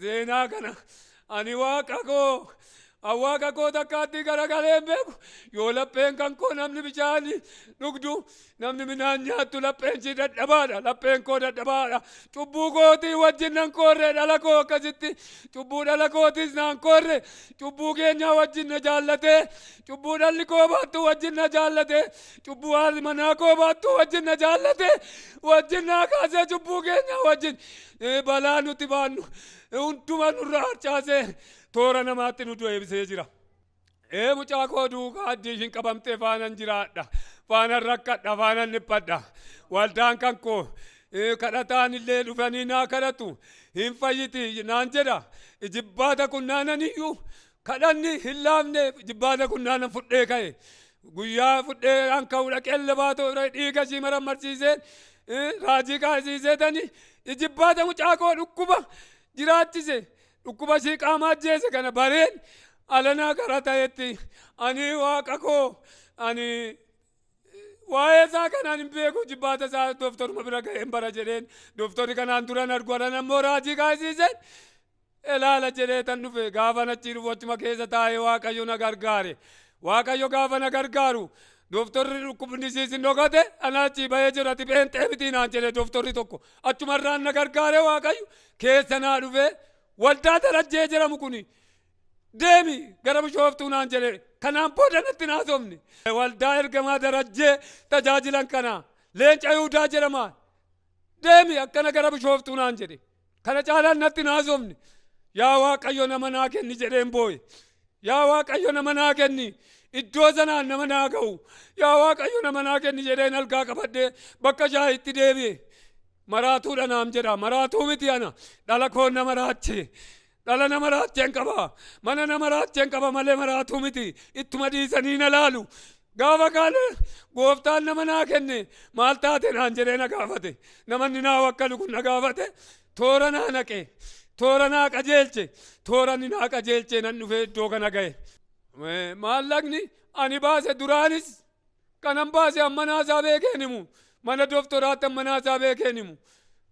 Seenaa kana ani Waaqa koo Waaqa koo takkaatti garagalee hin beeku. Yoo lapheen kan koo namni bishaan dhugdu, namni midhaan nyaattu, lapheen ishii dadhabaadha. Lapheen koo dadhabaadha. Cubbuu kootii wajjin nan koorre, dhala koo akkasitti cubbuu dhala kootiis naan koorre. Cubbuu keenyaa wajjin na jaallatee, cubbuu dhalli koo baattu wajjin na jaallatee, cubbuu haati manaa koo baattu wajjin na jaallatee, wajjin naa kaasee, cubbuu keenyaa wajjin balaa nuti baannu hunduma nurraa harcaasee toora namaatti nu deebisee jira. Ee, mucaa koo duukaa addii ishiin qabamtee faanan jiraadha. Faanan rakkadha, faanan dhiphadha. Waldaan kan koo kadhataan illee dhufanii naa kadhatu. Hin fayyiti naan jedha. Jibbaata kun naanan iyyuu kadhanni hin laafne. Jibbaata kun naanan fudhee ka'e. Guyyaa fudhee an ka'u dhaqee baatoo dhiiga ishii marammarsiisee, raajii kaasisee tani jibbaata mucaa koo dhukkuba jiraachise, dhukkuba ishii qaama ajjeese kana bareen alanaa kara ta'etti ani waaqa koo ani waa'ee isaa kanaan hin beeku. Jibbaata isaa dooftoruma bira ga'een bara jedheen, dooftorri kanaan duran argu, alan ammoo raajii kaasiseen ilaala jedhee tan dhufe. Gaafa achii dhufu achuma keessa taa'ee Waaqayyo na gargaare. Waaqayyo gaafa na gargaaru, dooftorri dhukkubni isiis hin dhokate, ana achii bahee jira, ati pheenxee miti naan jedhe dooftorri tokko. Achumarraan na gargaare. Waaqayyo keessa naa dhufe. Waldaa Darajjee jedhamu kuni deemi gara Bishooftuu naan jedhe. Kanaan booda natti naasofne. Waldaa ergamaa Darajjee tajaajilan kana, Leenca Yihudaa jedhama, deemi akkana gara Bishooftuu naan jedhe. Kana caalaan natti naasofne. Yaa Waaqayyo, nama naa kenni jedheen boo'e. Yaa Waaqayyo, nama naa kenni, iddoo sanaan nama naa ga'u. Yaa Waaqayyo, nama naa kenni jedheen algaa qabadhee bakka shaayitti deebi'e. Maraatuudha naam jedha. Maraatuu miti ana. Dhala koo nama raache, dhala nama raacheen qaba, mana nama raacheen qaba malee maraatuu miti. Ittuma dhiisanii na laalu. Gaafa kaan gooftaan nama naa kenne, maal taate naan jedhee na gaafate. Namanni naa wakkalu kun na gaafate, toora naa naqe, toora naa qajeelche. Toora ni naa qajeelche nan dhufee iddoo kana ga'e. Maallaqni ani baase duraanis kanan baase amma naasaa beekeen himu. Mana dooftoraatti amma naasaa beekeen himu,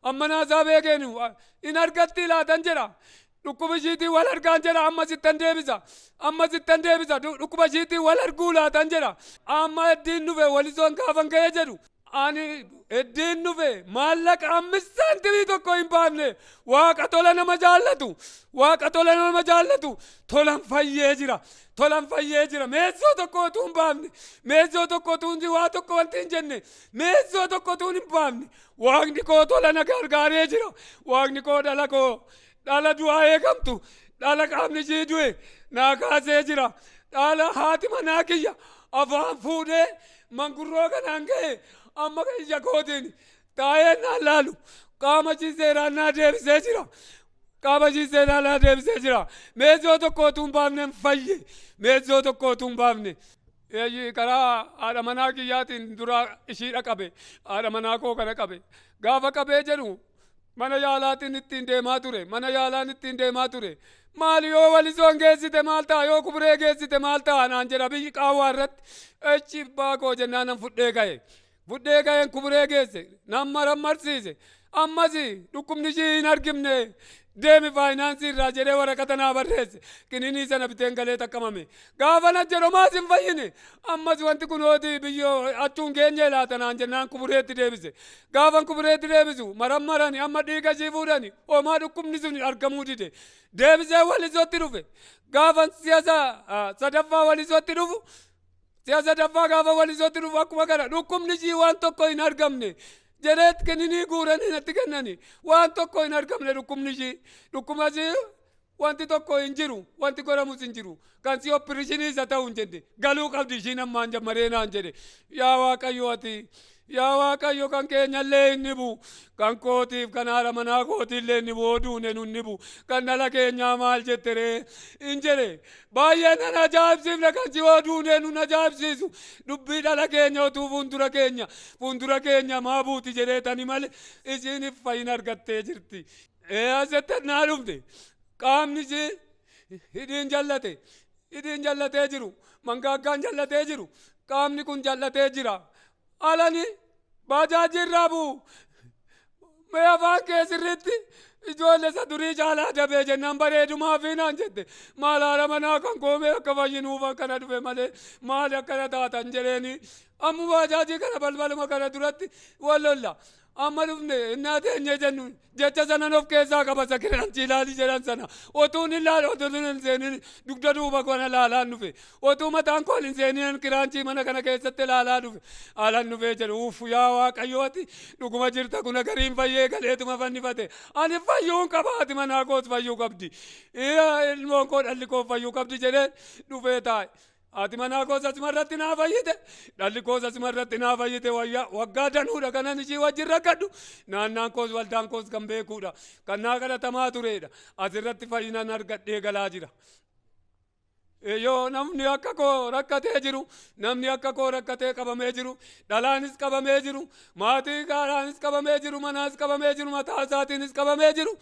amma naasaa beekeen himu. In argatti laatan jedha. Dhukkuba ishiitiin wal argaan jedha. Amma sittan deebisa, amma sittan deebisa. Dhukkuba ishiitiin wal arguu laatan jedha. Amma heddiin dhufe Walisoon gaafan ga'ee jedhu, ani heddiin dhufe maallaqa ammis saantimii tokko hin baafne. Waaqa tola nama jaallatu, waaqa tola nama jaallatu, tolan fayyee jira, tolan fayyee jira. Meessoo tokko utuu hin baafne, meessoo tokko utuu hin waa tokko wanti hin jenne, meessoo tokko utuu hin baafne, waaqni koo tola na gargaaree jira. Waaqni koo dhala koo, dhala du'aa eegamtu, dhala qaamni ishii du'e naa kaasee jira. Dhala haati manaa kiyya afaan fuudhee mangurroo kanaan ga'e, amma ija kootiin taa'ee naan laalu, qaama ishii seeraan naa deebisee jira. Qaama ishii seeraan naa deebisee jira. Meessoo tokko utuu hin baafne hin fayye. Meessoo tokko utuu hin baafne. Eeyyi, karaa haadha manaa kiyyaatiin dura ishiidha qabe. Haadha manaa koo kana qabe. Gaafa qabee jedhu mana yaalaatiin ittiin deemaa ture. Mana yaalaan ittiin deemaa ture. Maali, yoo Walisoon geessite maal ta'a, yoo Kuburee geessite maal ta'a naan jedha biyyi qaawwaa irratti. Echi baakoo jennaan nan fudhee ka'e. Fudhee ka'een Kuburee geesse. Nan marammarsiise. Ammas dhukkubni ishii hin argimne, deemi faayinaansii irraa jedhee waraqata naa barreesse. Kininii sana biteen galee takkamame. Gaafa na jedhu maas hin fayyine. Ammas wanti kun hooti biyyoo achuun geenye laata naan jennaan Kubureetti deebise. Gaafan Kubureetti deebisu marammarani, amma dhiiga ishii fuudhani, homaa dhukkubni sun argamuu dide. Deebisee Walisootti dhufe. Gaafan si'a sadaffaa Walisootti dhufu, si'a sadaffaa gaafa Walisootti dhufu, akkuma kana dhukkubni ishii waan tokko hin argamne jedheet kenninii guuranii natti kennani. Waan tokko hin argamne dhukkubni ishii, dhukkuba ishii wanti tokko hin jiru, wanti godhamus hin jiru, kan si operation isa ta'u hin jenne, galuu qabdi ishiin ammaan jammaree naan jedhe. Yaa Waaqayyo, ati yaa Waaqayyo, kan keenyallee hin dhibu, kan kootiif kan haadha manaa kootiillee hin dhibu, oduune nun dhibu, kan dhala keenyaa maal jette ree hin jedhe. Baay'ee nan ajaa'ibsiifne. Kan si oduune nun ajaa'ibsiisu dubbii dhala keenya utuu fuuldura keenya maa buuti jedhee tani malee isiinif fayyina argattee jirti. Ee, asitti naa dhufte. Qaamni ishii hidhiin jallate, hidhiin jallatee jiru, mangaaggaan jallatee jiru, qaamni kun jallatee jira. Alani baajaajii irraa bu'u. Mee afaan kee sirriitti ijoollee isa durii caalaa dabee jennaan bareedumaa fi naan jette. Maal haala manaa kan koomee akka fayyinuuf akkana dhufe malee maal akkana taatan jedheeni. Amma baajaajii kana balbaluma kana duratti wal lolla. Amma dhufne innaa teenyee jennu jecha sanan of keessaa qaba isa kiranchii ilaali jedhan sana. Otuun hin laala otuun hin seenin dugda duuba kana laalaan dhufe. Otuu mataan koon hin seenin kiraanchii mana kana keessatti ilaalaa dhufe. Alan dhufee jedhu, uff, yaa Waaqayyo, ati dhuguma jirta, kun gariin fayyee galeetuma fannifate. Ani fayyuun qaba, ati manaa koos fayyuu qabdi. Ilmoon koo, dhalli koo fayyuu qabdi jedhee dhufee taa'e. Ati manaa koos asuma irratti naa fayyite. Dhalli koos asuma irratti naa fayyite. Wayyaa waggaa danuudha kanan ishii wajjin rakkadhu. Naannaan koos, waldaan koos kan beekuudha. Kan naa kadhatamaa turedha. Asirratti fayyinan argadhee galaa jira. Yoo namni akka koo rakkatee jiru, namni akka koo rakkatee qabamee jiru, dhalaanis qabamee jiru, maatii gaaraanis qabamee jiru, manaas qabamee jiru, mataa isaatiinis qabamee jiru,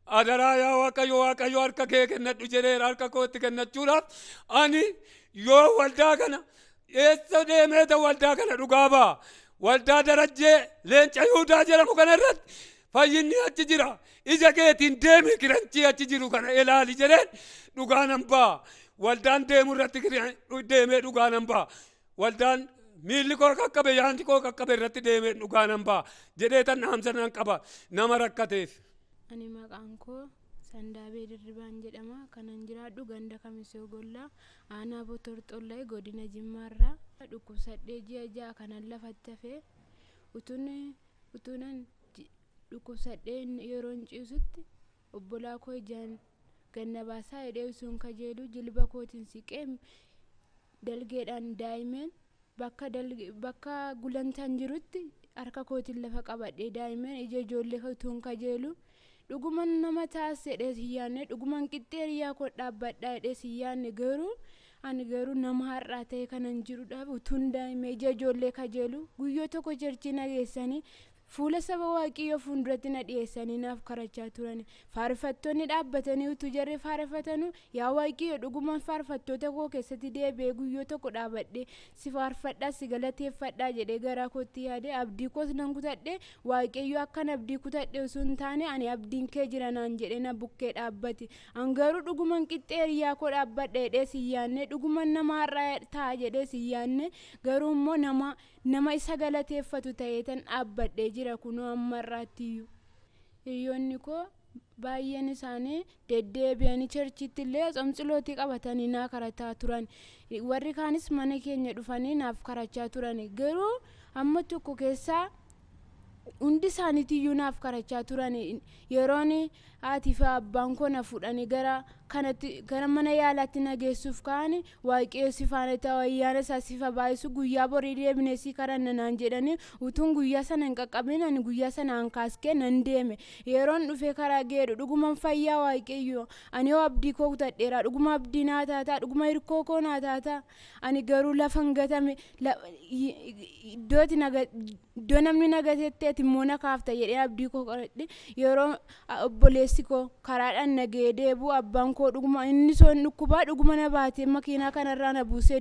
adaraa yaa Waaqayyo, Waaqayyo harka kee kennadhu jedheera. Harka kootti kennachuudhaaf ani yoo waldaa kana eessa deemee ta'u, waldaa kana dhugaa ba'a. Waldaa Darajjee Leenca Yihudaa jedhamu kana irratti fayyinni achi jira. Ija keetiin deemi, kiranchii achi jiru kana ilaali jedheen dhugaa nan ba'a. Waldaan deemu irratti deemee dhugaa nan ba'a. Waldaan miilli koo qaqqabe, yaanni koo qaqqabe irratti deemee dhugaa nan ba'a jedhee tan dhaamsa nan qaba nama rakkateef. Ani maqaan koo Sandaabee Dirribaan jedhama. Kanan jiraadhu ganda Kamisoo Gollaa, aanaa Botorxollaa, godina Jimmaarraa. Dhukkubsadhee ji'a 6 kanan lafatti hafee, utuunan dhukkubsadhee yeroon ciisutti, obbolaa koo ijaan ganna baasaa jedhee utuun kajeeluu, jilba kootiin siqee dalgeedhaan daa'imeen bakka gulantaan jirutti harka kootiin lafa qabadhee daa'imeen ija ijoollee utuun kajeelu, dhuguman nama taas jedhee hin yaadne, dhuguman qixxee hiriyaa koo dhaabbadhaa jedhee hin yaadne. Garuu ani garuu nama har'aa ta'e kanan jiruudhaaf utuun daa'imee ija ijoollee kajeelu, guyyoo tokko churchii na geessanii, fuula saba Waaqayyoo fuulduratti na dhiyeessanii naaf kadhachaa turan. Faarfattoonni dhaabbatanii utuu jarri faarfatanu, yaa Waaqayyo, dhuguman faarfattoota koo keessatti deebi'ee guyyoo tokko dhaabadhee si faarfadhaa, si galateeffadhaa jedhee garaa kootti yaade. Abdii koos nan kutadhe. Waaqayyo akkan abdii kutadhe osoo hin taane, ani abdiin kee jira naan jedhee na bukkee dhaabbate. An garuu dhuguman qixxee hiriyaa koo dhaabbadha jedhee si yaanne, dhuguman nama har'aa ta'a jedhee si yaanne. Garuu immoo nama isa galateeffatu ta'eetan dhaabbadhee jira kunoo amma har'aattiyyuu. Hiriyoonni koo baay'een isaanii deddeebi'anii churchiitti illee tsomtsilootii qabatanii naa karataa turan. Warri kaanis mana keenya dhufanii naaf karachaa turan. Garuu amma tokko keessaa hundi isaaniitiyyuu naaf karachaa turan. Yeroon haatii fi abbaan koo na fuudhanii gara kanatti, gara mana yaalaatti na geessuuf ka'an, Waaqayyo si faana ta'u, ayyaana isaa siif haa baay'isu, guyyaa borii deebinee si kadhanna naan jedhanii, utuun guyyaa sana hin qaqqabin ani guyyaa sana an kaaskee nan deeme. Yeroon dhufee karaa geedhu, dhuguman fayyaa, Waaqayyo, ani yoo abdii koo kutadheera, dhuguma abdii naa taataa, dhuguma hirkoo koo naa taataa? Ani garuu lafan gatame, iddoo namni na gatetti ati immoo na kaafta jedhee abdii koo qoradhe. Yeroo obboleessi koo karaadhaan na ga'ee deebi'u, abbaan koo dhuguma inni soon dhukkubaa dhuguma na baatee makiinaa kanarraa na buusee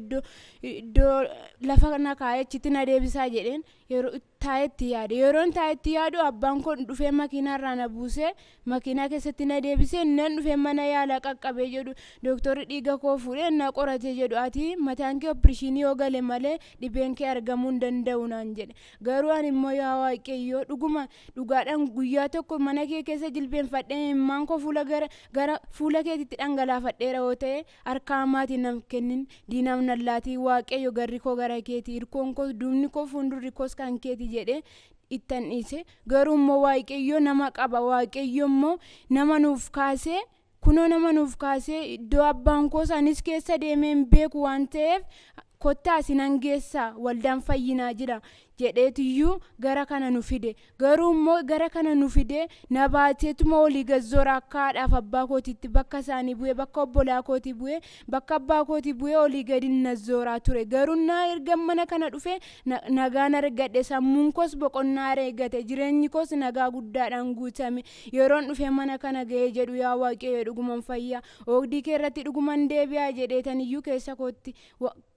iddoo lafa na kaa'ee achitti na deebisaa jedheen yeroo taa'etti yaade. Yeroon taa'etti yaadu, abbaan koo dhufee makiinaarraa na buusee makiinaa keessatti na deebisee. Nan dhufee mana yaalaa qaqqabee jedhu, dooktorri dhiiga koo fuudhee na qorate jedhu, ati mataan kee operation yoo gale malee dhibeen kee argamuu hin danda'u naan jedhe. Garuu ani immoo, yaa Waaqayyoo, dhuguma dhugaadhaan guyyaa tokko mana kee keessa jilbeenfadhee imimmaan koo fuula gara fuula keetitti dhangalaafadheera yoo ta'e, harka hamaatiin nan kennin, diinaaf nan laatii. Waaqayyo, garri koo gara keeti, hirkoon koos, duubni koo, fuuldurri koos kan keeti jedhee ittan dhiise. Garuu immoo Waaqayyo nama qaba. Waaqayyo immoo nama nuuf kaasee, kunoo nama nuuf kaasee, iddoo abbaan koos anis keessa deemee hin beeku waan ta'eef, kottaa isinan geessaa, waldaan fayyinaa jira jedheetiyyuu gara kana nu fide. Garuu immoo gara kana nu fide, na baateetuma olii gazzoora akka haadhaaf abbaa kootiitti bakka isaanii bu'ee, bakka obbolaa kootii bu'ee, bakka abbaa kootii bu'ee olii gadi na zooraa ture. Garuu na erga mana kana dhufe nagaan argadhe, sammuun koos boqonnaa argate, jireenyi koos nagaa guddaadhaan guutame. Yeroon dhufe mana kana ga'ee jedhu, yaa Waaqayyo, dhuguman fayyaa, oogdii kee irratti dhuguman deebi'aa jedheetaniyyuu keessa kootti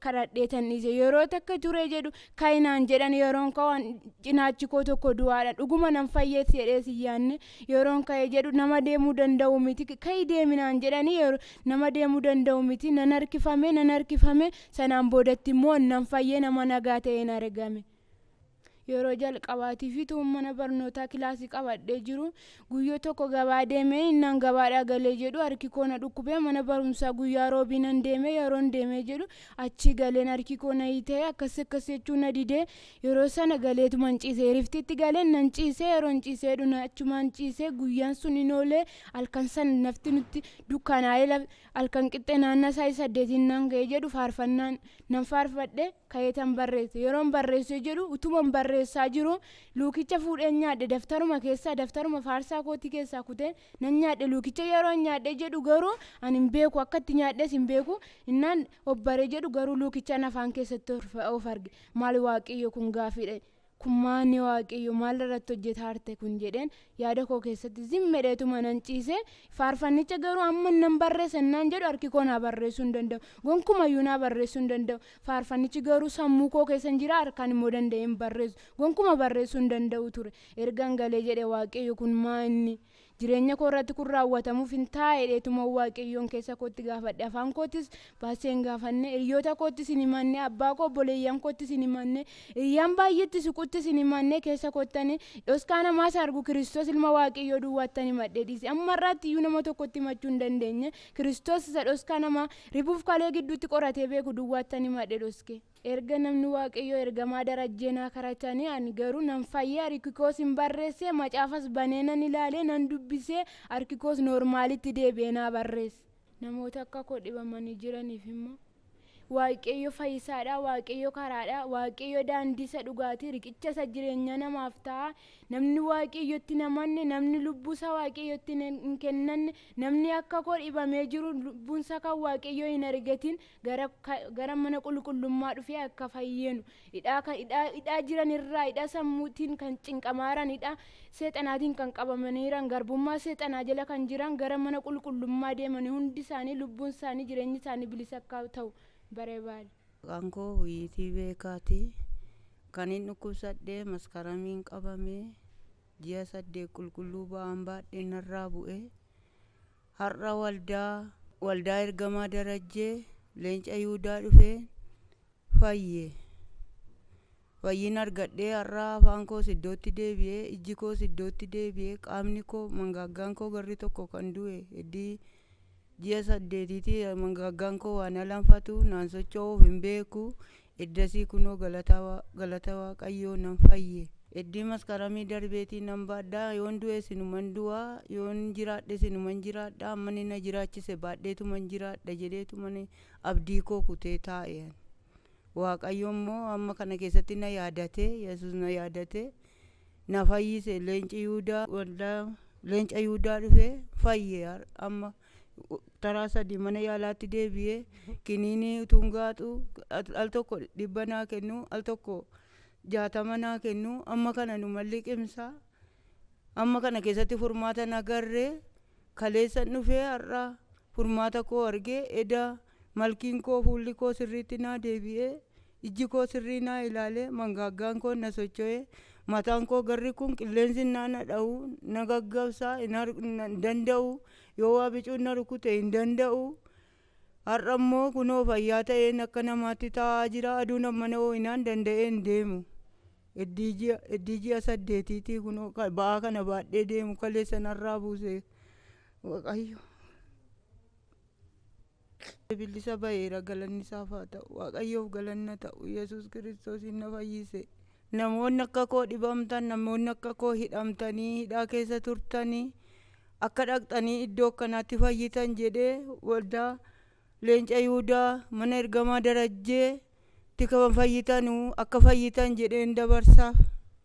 kadhadheetan dhiise. Yeroo takka ture jedhu ka'inaan jedhan yeroo Yeroon ka'u cinaachi koo tokko du'aadha. Dhuguma nan fayyeessi jedhee si yaanne yeroon ka'ee jedhu nama deemuu danda'u miti. Ka'i deeminaan jedhanii yeroo nama deemuu danda'u miti. Nan harkifame, nan harkifame. Sanaan boodatti immoo nan fayyee nama nagaa ta'een argame. Yeroo jalqabaatiif utuu mana barnootaa kilaasii qabadhee jiru, guyyoo tokko gabaa deemee innaan gabaadhaa galee jedhu harki koo na dhukkubee. Mana barumsaa guyyaa roobii nan deeme. Yeroon deemee jedhu achii galeen harki koo na hiitee akkas akkas jechuu na didee. Yeroo sana galeetuman ciisee, riftitti galeen nan ciisee. Yeroon ciisee jedhu achumaan ciisee. Guyyaan sun hin oolee, halkan sana nafti nutti dukkanaa'ee, halkan qixxee naannoo isaa 8n nan ga'ee jedhu faarfannaan nan faarfadhe. Ka'eetan barreesse. Yeroon barreessee jedhu, utuman barreessaa jiru, luukicha fuudheen nyaadhe. Daftaruma keessaa, daftaruma faarsaa kootii keessaa kuteen nan nyaadhe luukicha. Yeroo nyaadhe jedhu garuu ani hin beeku, akka itti nyaadhes hin beeku. Innaan obbaree jedhu garuu luukichaan afaan keessatti of arge. Maal Waaqayyo, kun gaafiidha kun? Maani Waaqayyo, maal irratti hojjetaa arte kun jedheen yaada koo keessatti zimmedheetuma nan ciise. Faarfannicha garuu amma nan barreessa naan jedhu harki koo naa barreessuu hin danda'u, gonkumayyuu naa barreessuu hin danda'u. Faarfannichi garuu sammuu koo keessa hin jira, harkaan immoo danda'ee hin barreessu, gonkuma barreessuu hin danda'u ture. Ergan galee jedhe, Waaqayyo, kun maa inni jireenya koo irratti kun raawwatamuuf hin taa'edheetuma Waaqayyoon keessa kootti gaafadhe. Afaan kootis baasee hin gaafanne, hiriyoota koottis hin himanne, abbaa koo, obboleeyyan koottis hin himanne, hiriyyaan baay'eetti siquuttis hin himanne. Keessa koottani dhoskaa namaas argu Kiristoos ilma Waaqayyoo duwwaattan himadhe dhiise. Amma irraatti iyyuu nama tokkotti himachuu hin dandeenye. Kiristoos isa dhoskaa namaa ribuuf kalee gidduutti qoratee beeku duwwaattan himadhe dhoske. Erga namni Waaqayyoo ergamaa Darajjeenaa karatanii ani garuu nan fayyee. Harki koos hin barreesse, macaafas banee nan ilaalee nan dubbisee, harki koos normal itti deebi'ee naa barreesse. Namoota akka koo dhibamanii jiraniif immoo, Waaqayyo fayyisaadha, Waaqayyo karaadha, Waaqayyo daandii isa dhugaatii, riqicha isa jireenya namaaf ta'a. Namni Waaqayyotti namanne, namni lubbuusaa Waaqayyotti hin kennanne, namni akka koo dhibamee jiru, lubbuunsaa kan Waaqayyo hin argatin gara mana qulqullummaa dhufee akka fayyenu, hidhaa jiran irraa, hidhaa sammuutiin kan cinqamaaran, hidhaa seexanaatiin kan qabamaniiran, garbummaa seexanaa jala kan jiran, gara mana qulqullummaa deemanii hundi isaanii lubbuun isaanii, jireenyi isaanii bilisa akka ta'u barbaada. Maqaan koo Huyyitii Beekaati. Kan inni dhukkubsadhee Maskaramiin qabamee ji'a 8 qulqulluu ba'aan baadhee narraa bu'ee, har'a waldaa ergamaa Darajjee Leenca Yihudaa dhufee fayye. Fayyin argadhee har'a afaan koos iddootti deebi'ee, ijji koos iddootti deebi'ee, qaamni koo, mangaaggaan koo garri tokko kan du'e heddii ji'a 8tiiti. Mangaaggaan koo waan alanfatu naan socho'uuf hin beeku. Eddasii kunoo galata Waaqayyoo nan fayye. Heddii Maskaramii darbeetii nan baadhaa. Yoon du'e sinuman du'aa, yoon jiraadhe sinuman jiraadha, amma inni na jiraachise baadheetuman jiraadha jedheetuman abdii koo kutee taa'e. Waaqayyo immoo amma kana keessatti na yaadate, Yesus na yaadate, na fayyise. Leenci Yihudaa, waldaa Leenca Yihudaa dhufee fayye. Amma taraa 3 mana yaalaatti deebi'ee kiniinii utuun gaaxu al tokko 100 naa kennu, al tokko 60 naa kennu. Amma kana nu malli qimsaa amma kana keessatti furmaata nagarree. Kaleessan dhufee har'a furmaata koo argee, eda malkiin koo, fuulli koo sirriitti naa deebi'ee, ijji koo sirrii naa ilaalee, mangaaggaan koo na socho'ee, mataan koo garri kun qilleensi naa na dha'u na gaggabsaa hin danda'u, yoo waa bicuun na rukute hin danda'u. Har'a immoo kunoo fayyaa ta'een akka namaatti taa'aa jira. Aduun amma na ho'inaan danda'ee hin deemu. Heddii ji'a 8tiitii kunoo ba'aa kana baadhee deemu kaleessa narraa buuse Waaqayyo. Bilisa baheera, galanni isaaf haa ta'u. Waaqayyoof galanna ta'u. Yesuus Kiristoos na fayyise. Namoonni akka koo dhibamtan, namoonni akka koo hidhamtanii hidhaa keessa turtanii, akka dhaqxanii iddoo akkanaatti fayyitan jedhee waldaa Leenca Yihudaa mana ergamaa Darajjee itti kan fayyitanuu akka fayyitan jedheen dabarsaaf.